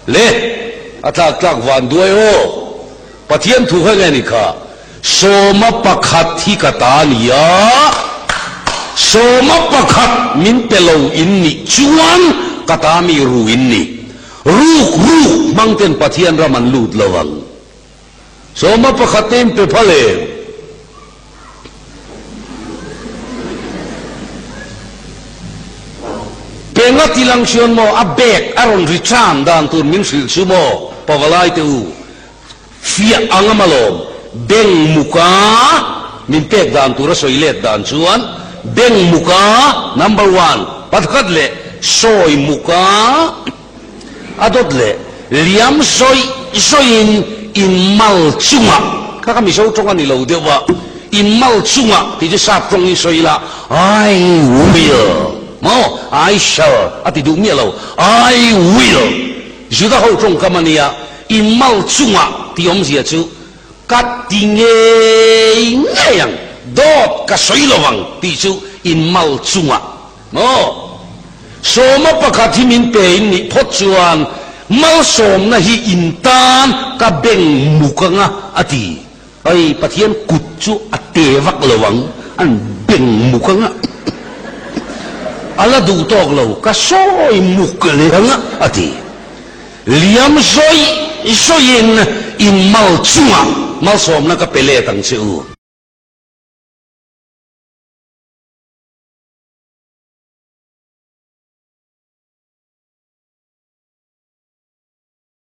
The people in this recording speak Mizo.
Le, a tlak tlak van duai aw. Pathian thu kha nge ni kha? Sawma pakhat hi ka ta ni a, sawma pakhat min pe lo in nih chuan ka ta mi ru in ni. Ruk ruk hmang ten Pathian ram an lut lo ang. Sawma pakhat te in pe phal em? Penga ti lang chuan maw a bag a rawn return dan tur min hrilh chu maw Pavalai te u fiah ang a malawm beng muka min pek dan tur a sawi let dan chuan beng muka number one pakhat leh sawi muka A dawt leh liam zawih zawihin in mal chungah, kha kha Mizo tawng a ni lo deuh a, in mal chungah tih chu sap tawngin sawi ila, I will, maw, I shall a ti duh miah lo, I will, Juda ho tawngkam a nia, in mal chungah tih awmzia chu ka ti ngei ngei ang, dawt ka sawi lo ang tih chu in mal chungah. Maw? Sawma pakhat hi min pe in nih phawt chuan malsawmna hi in tan ka beng muk anga a ti. Hei Pathian kut chu a te vak lo ang, an beng muk anga a la duh tawk lo, ka sawi muk leh anga a ti. Liam zawih zawihin in mal chungah malsawmna ka pe let ang che u.